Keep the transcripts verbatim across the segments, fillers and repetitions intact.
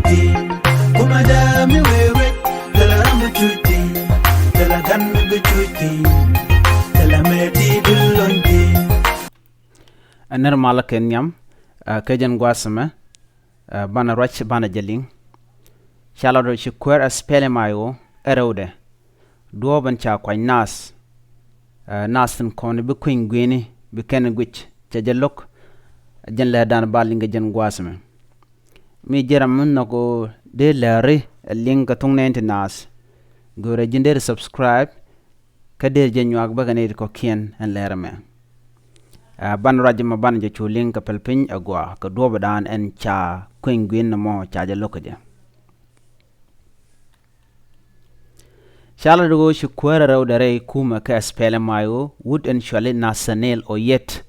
Ti, kuma da mi wewet, tala ramu cuti, tala gan mi bi cuti, tala meti dulonti. Ɛn nir malä kɛ nhiam, ɛ, kɛ jɛn gua̱a̱th ɛmɛ, ɛ, banɛ ruac banɛ jɛ liŋ. Ca lat ɣöö ci kuäär ɛ SPLM-IO ɛ rɛwdɛ duɔ̱ɔ̱p ɛn ca kuany naath, ɛ, naath tin kɔn bi kueny gui̱ni bi kɛn guic cɛ jɛ lo̱k. Jɛn lɛr dan ba liŋ kɛ jɛn gua̱a̱th ɛmɛ. Mi ji̱ ram mi nhɔk ɣöö dee lääri ɛ liŋ kɛ thuŋ nɛɛni ti naath, görɛ ji̱n deri subscribe, kä deri jɛ nyuak bäkɛ nɛy ti kɔ̱kiɛn ɛn lɛr ɛmɛ. Ɛ, banɛ ruac ɛmɛ banɛ jɛ cu liŋ kɛ pɛl piny ɛ gɔaa kɛ duɔ̱ɔ̱p dan ɛn ca kueny gui̱ni nɔmɔ ca jɛ lo̱k kɛ jɛ. Ca lat ɣöö ci kuäärä rɛwdɛ rɛy kumɛ kɛ SPLM-IO, wut ɛn cuali Nathaniel Oyet,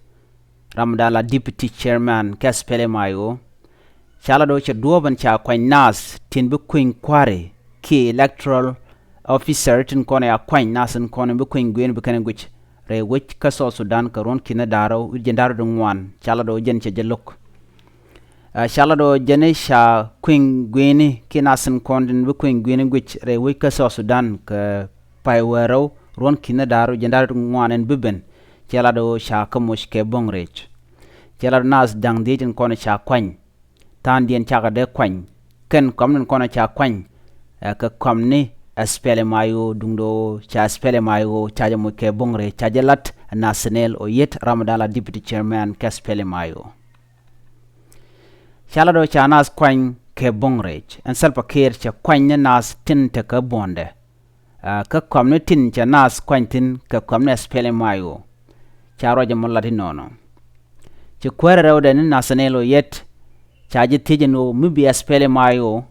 ram dan la deputy chairman kɛ SPLM-IO. Ca lat ɣöö cɛ duɔ̱ɔ̱p ɛn ca kuany naath tin bi kueny kua̱ri kiɛ electoral officer tin kɔn ɛ a kuany naath tin kɔn bi kueny gui̱ni bi kɛn guic rɛy wec kä South Sudan kɛ ruɔ̱n ki̱n da̱ŋ rɛw wi̱c jiɛn da̱ŋ rɛw wi̱cdɛ ŋuan. Ca lat ɣöö jɛn cɛ jɛ lo̱k. Ɛ, ca lat ɣöö jɛn ca kueny gui̱ni kiɛ naath tin kɔn tin bi kueny gui̱ni guic rɛy wec kä South Sudan kɛ pay wäl rɛw ruɔ̱n ki̱n da̱ŋ rɛw wi̱c jiɛn da̱ŋ rɛw wi̱cdɛ ŋuan ɛn bi ben. Ca lat ɣöö ca kä moc kɛ bo̱ŋ rɛc. Ca lat ɣöö naath da̱ŋ dhieec tin kɔn ca kuany, tha̱a̱ŋdiɛn cakɛ dee kuany kɛn kɔm tin kɔn ca kuany, ɛ, kɛ kɔm ni SPLM-IO, duundɛ ɣöö ca SPLM-IO ca jɛ moc kɛ bo̱ŋ rɛc, ca jɛ lat Nathaniel Oyet, ram dan la deputy chairman kɛ SPLM-IO. Ca lat ɣöö ca naath kuany kɛ bo̱ŋ rɛc, ɛn Salva Kiir cɛ kuany ni naath tin te kä buɔ̱ndɛ, ɛ, kä kɔm ni tin cɛ naath kuany thi̱n kɛ kɔm ni SPLM-IO. Ca ruac ɛmɔ lat inɔnɔ. Ci kuäärä rɛwdɛ ni Nathaniel Oyet ca jɛ thiec ɛn ɣöö mi bi SPLM-IO,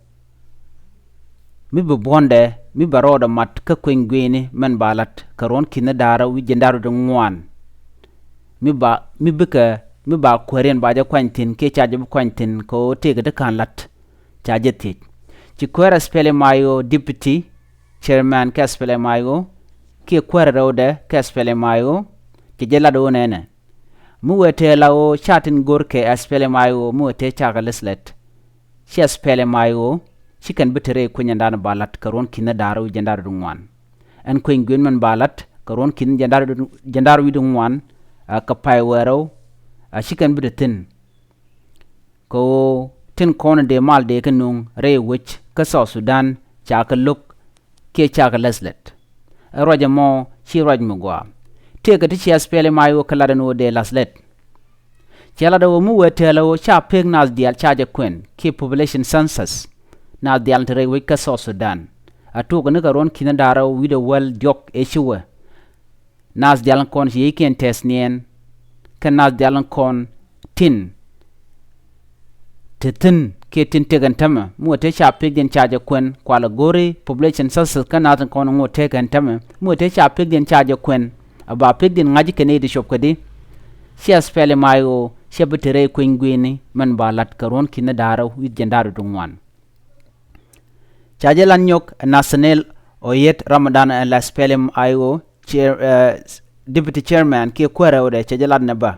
mi bi buɔ̱ndɛ, mi ba rɔɔdɛ mat kä kueny gui̱ni mɛn ba lat kɛ ruɔ̱n ki̱n da̱ŋ rɛw wi̱c jiɛn da̱ŋ rɛw wi̱cdɛ ŋuan, mi ba, mi bikɛ, mi ba kuääriɛn ba jɛ kuany thi̱n kiɛ ca jɛ bi kuany thi̱n kɛ ɣöö tëëkɛ ti ka̱n la̱t. Ca jɛ thiec. Ci kuäärä SPLM-IO deputy chairman kɛ SPLM-IO kiɛ kuäärä rɛwdɛ kɛ SPLM-IO, cɛ jɛ lat ɣöö nɛnɛ, mi wëë tëë la ɣöö ca tin go̱r kɛ SPLM-IO mi wëë tëë cakɛ läth lät, ci SPLM-IO ci kɛn bi te rɛy kueny ɛn dan ba lat kɛ ruɔ̱n ki̱n da̱ŋ rɛw wi̱c jiɛn da̱ŋ rɛw wi̱cdɛ ŋuan. Ɛn kueny gui̱ni mɛn ba lat kɛ ruɔ̱n ki̱n jiɛn da̱ŋ rɛw wi̱c, jiɛn da̱ŋ rɛw wi̱cdɛ ŋuan, ɛ, kɛ pay wäl rɛw, ɛ, ci kɛn bi te thi̱n. Kɛ ɣöö tin kɔn dee mal dee kɛ nuŋ rɛy wec kä South Sudan ca kɛ lo̱k kiɛ ca kɛ läth lät. Ɛ ruac ɛmɔ ci ruac mi gɔaa. Tëëkɛ ti ci SPLM-IO kɛ lat ɛn ɣöö dee läth lät. Cɛ lat ɛ ɣöö mi wëë tɛl ɛ ɣöö ca pek naath diaal ca jɛ kuɛn kiɛ population census, naath diaal ti rɛy wec kä South Sudan, a tuɔɔk ni kɛ ruɔ̱n ki̱n da̱ŋ rɛw wi̱cdɛ wäl diɔ̱k ëë ci wä. Naath diaal kɔn ci yiëëkiɛn tɛth niɛn, kɛ naath diaal kɔn tin te thi̱n kiɛ tin tëk ɛn tämɛ, mi wä tëë ca pekdiɛn ca jɛ kuɛn, kualɛ go̱ri population census kä naath kɔn ŋot tëk ɛn tämɛ, mi wä tëë ca pekdiɛn ca jɛ kuɛn, a ba pekdiɛn ŋa̱c kɛ nɛy ti cop kädi. Ci SPLM-IO cɛ bi te rɛy kueny gui̱ni mɛn ba lat kɛ ruɔ̱n ki̱n da̱ŋ rɛw wi̱c jiɛn da̱ŋ rɛw wi̱cdɛ ŋuan. Ca jɛ lat nyɔk Nathaniel Oyet, ram dan la SPLM-IO chair, ɛ, deputy chairman kiɛ kuäärä rɛwdɛ, cɛ jɛ lat nɛ bä.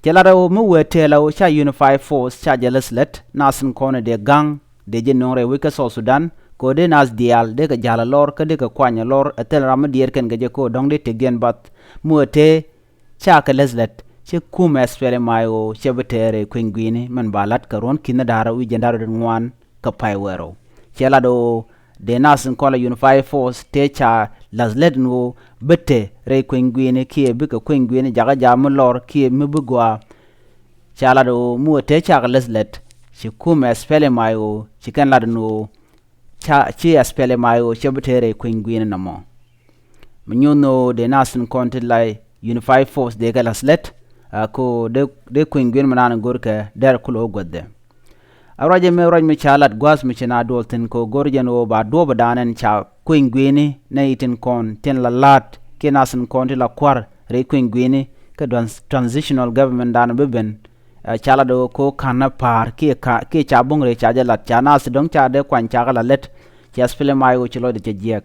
Cɛ lat ɛ ɣöö mi wëë tɛl ɛ ɣöö ca unified force ca jɛ läth lät, naath tin kɔn dee ga̱ŋ dee jɛ nöŋ rɛy wec kä South Sudan, kɛ ɣöö dee naath diaal dee kɛ ja̱l ɛ lɔr kä dee kɛ kuany ɛ lɔr, ɛ thil ram mi diɛɛr kɛn kɛ jɛ kɛ ɣöö dɔ̱ŋ dee tëkdiɛn bath. Mi wëë tëë ca kɛ läth lät, ci kumɛ SPLM-IO cɛ bi te rɛy kueny gui̱ni mɛn ba lat kɛ ruɔ̱n ki̱n da̱ŋ rɛw wi̱c jiɛn da̱ŋ rɛw wi̱cdɛ ŋuan kɛ pay wäl rɛw. Cɛ lat ɣöö dee naath tin kɔn la unified force tëë ca läth lät ɛn ɣöö bi te rɛy kueny gui̱ni kiɛ bikɛ kueny gui̱ni jakä ja̱ mi lɔr kiɛ mi bi gɔaa. Ca lat ɣöö mi wä tëë ca kɛ läth lät, ci kumɛ SPLM-IO ci kɛn lat ɛn ɣöö ca, ci SPLM-IO cɛ bi te rɛy kueny gui̱ni nɔmɔ. Mi nyuɔ̱th ni ɣöö dee naath tin kɔn ti la unified force dee kɛ läth lät, a, kɛ ɣöö dee, dee kueny gui̱ni mi naan go̱rkɛ dɛr kulɛ wä guäthdɛ. A ruac ɛmɛ ruac mi ca lat gua̱a̱th mi ci na duɔl thi̱n kɛ ɣöö go̱r jɛn ɣöö ba duɔ̱ɔ̱p dan ɛn ca kueny gui̱ni nɛy tin kɔn tin la la̱a̱t kiɛ naath tin kɔn ti la kua̱r rɛy kueny gui̱ni kä trans-, transitional government dan bi ben. Ɛ, ca lat ɣöö ko̱ ka̱n na pa̱a̱r kiɛ ka, kiɛ ca bo̱ŋ rɛy ca jɛ lat, ca naath dɔ̱ŋ ca dee kuany ca kɛ la lät. Ca SPLM-IO ci lɔcdɛ cɛ jiɛk.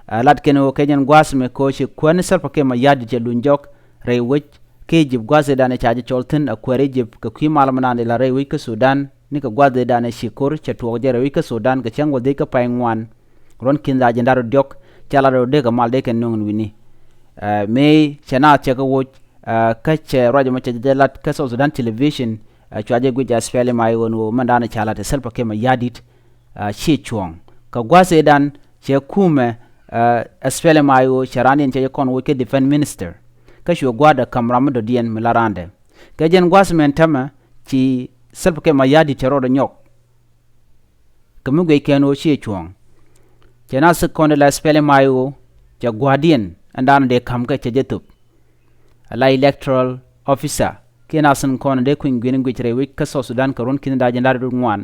Ɛ, lat kɛn ɣöö kɛ jɛn gua̱a̱th mɛ ko̱ ci kuäär ni Salva Kiir Mayardit cɛ luny jɔk rɛy wec kä Egypt, gua̱a̱th ëëdan ca jɛ cɔl thi̱n a kuäär Egypt kɛ kui̱ mal mi naan dee la rɛy wec kä Sudan. ni kɛ gua̱th dee danɛ ci ko̱r cɛ tuɔɔk jɛ rɛy wec kä Sudan kɛ cäŋ wä dhec kä pay ŋuan. Ruɔ̱n ki̱n da̱a̱ jiɛn da̱ŋ rɛw diɔ̱k ca lat rɛw dee kɛ mal dee kɛ nööŋ wi̱ni. Mëë cɛ naath cɛ kɛ woc kä cɛ ruac ɛmɔ cɛ jɛ lat kä South Sudan Television. Cua jɛ guic ɛ SPLM-IO ɛn ɣöö mɛn da̱a̱n ca lat ɛ Salva Kiir Mayardit ci cuɔ̱ɔ̱ŋ kɛ gua̱th ëëdan cɛ kumɛ SPLM-IO cɛ raan in cɛ jɛ kɔn woc kɛ Defense Minister. Kä cuɛ gua̱a̱r dɛ ka̱m ram mi dɔ̱diɛn mi la raandɛ kɛ jɛn gua̱th mɛn tämɛ ci Salva Kiir Mayardit cɛ rɔɔdɛ nyɔk. Kɛ mi guic kɛn ɣöö ci cuɔ̱ɔ̱ŋ cɛ na thik kɔn la SPLM-IO cɛ gua̱a̱rdiɛn ɛn da̱a̱n dee ka̱m kɛ cɛ jɛ thöp. Ala electoral officer kiɛ na thi̱n kɔn dee kui̱ny gui̱n guic rɛy wec kä South Sudan kɛ ruɔ̱n ki̱n da̱a̱ jiɛn da̱ŋ rɛw ŋuan.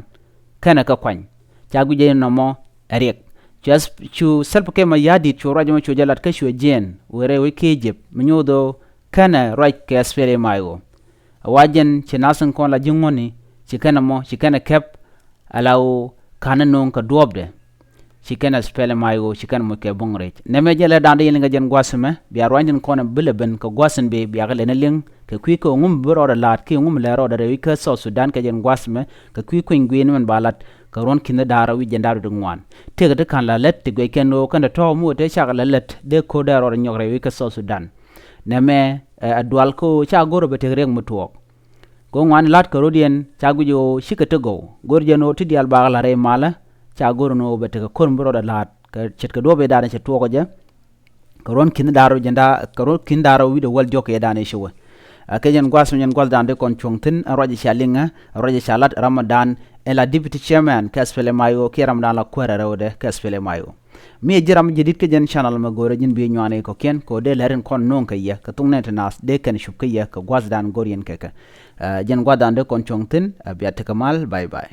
Kɛnɛ kɛ kuany ca guic jɛ nɔmɔ ɛ riɛk. Cu Salva Kiir Mayardit cu ruac ɛmɔ cu jɛ lat kä cuɛ jiɛɛn wëë rɛy wec kä Egypt mi nyoth ɣöö kɛnɛ ruac kɛ SPLM-IO. A wa jɛn ci na thi̱n kɔn la ji̱ ŋuɔ̱ni ci kɛnɛ mɔ ci kɛnɛ kɛp. Ala ɣöö ka̱n ni no̱o̱ŋ kɛ duɔ̱ɔ̱pdɛ ci kɛn SPLM-IO ci kɛn moc kɛ buɔ̱ŋ rɛc. Nɛmɛ jɛ lɛ da̱a̱n dee yɛn liŋ kɛ jɛn gua̱th ɛmɛ bia ruany tin kɔn ɛ bi lɛ ben kɛ gua̱th in bëë bia kɛ lɛn ɛ liŋ kɛ kui̱ kɛ ŋum bi rɔɔdɛ la̱a̱t kiɛ ŋum lɛ rɔɔdɛ rɛy wec kä South Sudan kɛ jɛn gua̱th ɛmɛ kɛ kui̱ kui̱ny gui̱n mɛn ba la̱t kɛ ruɔ̱n ki̱n da̱ŋ rɛw wi̱c jiɛn da̱ŋ rɛw diɔ̱k ŋuan. Tëëkɛ ti ka̱n la lät ti guic kɛn ɣöö kɛn tɔ̱tɔ̱ mi wä tëë cakɛ la lät dee ko̱r dee rɔɔdɛ nyɔk rɛy wec kä South Sudan. Nɛmɛ ɛ dual kä ɣöö ca go̱r ɛ bɛ tëk riɛk mi tuɔɔk. Kɛ ŋuan la̱t kɛ rɔ̱diɛn ca guic ɣöö cikɛ ti gɔw go̱r jɛn ɣöö ti diaal bakɛ la̱t rɛy malä. Ca go̱r ɛn ɣöö bɛ tekɛ ko̱r mi bi rɔɔdɛ la̱a̱t kɛ ce̱tkɛ duɔ̱ɔ̱p ëëdan cɛ tuɔɔk ɔ jɛ. Kɛ ruɔ̱n ki̱n da̱ŋ rɛw jiɛn da̱ŋ kɛ ruɔ̱n ki̱n da̱ŋ rɛw wi̱cdɛ wäl diɔ̱k kɛ ëëdan ëë ci wä. Kɛ jɛn gua̱th mi jɛn gua̱th da̱a̱n dee kɔn cuɔ̱ŋ thi̱n ɛn ruac ɛ ca liŋä ɛn ruac ɛ ca la̱t ram ëëdan ɛ la deputy chairman kɛ SPLM-IO kiɛ ram da̱a̱n la kuäärɛ rɛwdɛ kɛ SPLM-IO. Mi ɛ ji̱ ram mi ji̱ di̱t kä jɛn channel mɛ go̱o̱rɛ ji̱n bi nyuani kɔ̱kiɛn kɛ ɣöö dee lɛr in kɔn no̱o̱ŋ kɛ yɛ kɛ thok nɛn ti naath dee kɛn cup kä yɛ kɛ gua̱thdan go̱r yɛn kɛ kɛ. Jɛn gua̱thdan dee kɔn cuɔ̱ŋ thi̱n bia tekɛ mal, bye bye.